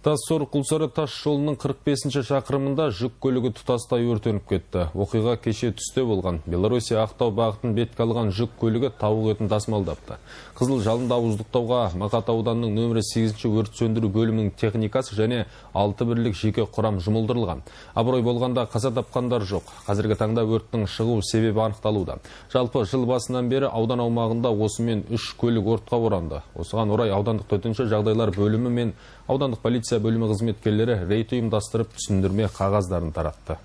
Доссор Құлсары тас жолының 45-ші шақырымында жүк көлігі тұтастай өртеніп кетті. Оқиға кеше түсте болған. Белоруссия Ақтау бағытын бетке алған жүк көлігі тауық етін тасымалдапты. Қызыл жалынды ауыздықтауға Мақат ауданының нөмірі 8-ші өрт сөндіру бөлімінің техникасы және 6 бірлік жеке құрам жұмылдырылған. Абырой болғанда қаза тапқандар жоқ. Қазіргі таңда өрттің шығу себебі анықталуда. Жалпы жыл басынан бері аудан аумағында осымен 3 көлік отқа оранды. Осыған орай аудандық төтенше жағдайлар бөлімі мен аудандық полиция бөлімі қызметкерлері рейд ұйымдастырып, түсіндірме қағаздарын таратты.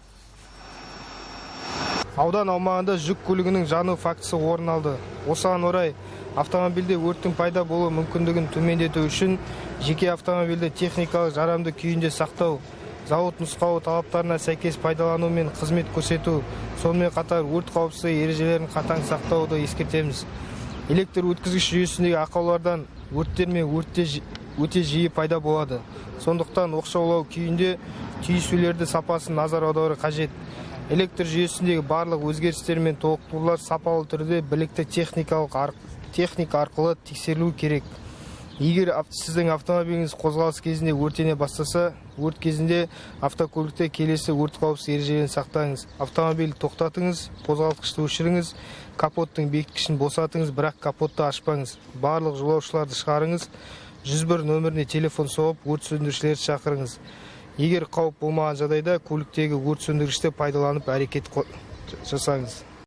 Аудан аумағында жүк көлігінің жану фактісі орын алды. Осыған орай автомобильде өрттің пайда болу мүмкіндігін төмендету үшін жеке автомобильді техникалық жарамды күйінде сақтау, зауыт нұсқауы талаптарына сәйкес пайдалану мен қызмет көрсету, сонымен қатар өрт қауіпсіздігі ережелерін қатаң сақтауды ескертеміз. Электр өткізгіш жүйесіндегі ақаулардан өрттер мен өртте өте жиі пайда болады. Сондықтан оқшаулау күйінде түйісулерді сапасын назар аудару қажет. Электр жүйесіндегі барлық өзгерістер мен толықтырулар сапалы түрде білікті техникалық техника арқылы тексерілу керек. Егер сіздің автомобиліңіз қозғалыс кезінде өртене бастаса, өрт кезінде автокөлікте келесі өрт қауіпсіздік ережелерін сақтаңыз. Автомобиль тоқтатыңыз, қозғалтқышты өшіріңіз, капоттың бекіткішін босатыңыз, бірақ капотты ашпаңыз. Барлық жолаушыларды шығарыңыз, 101 нөміріне телефон соғып, өрт сөндірушілерді шақырыңыз. Егер қауіп болмаған жағдайда көліктегі өрт сөндіргішті пайдаланып әрекет жасаңыз.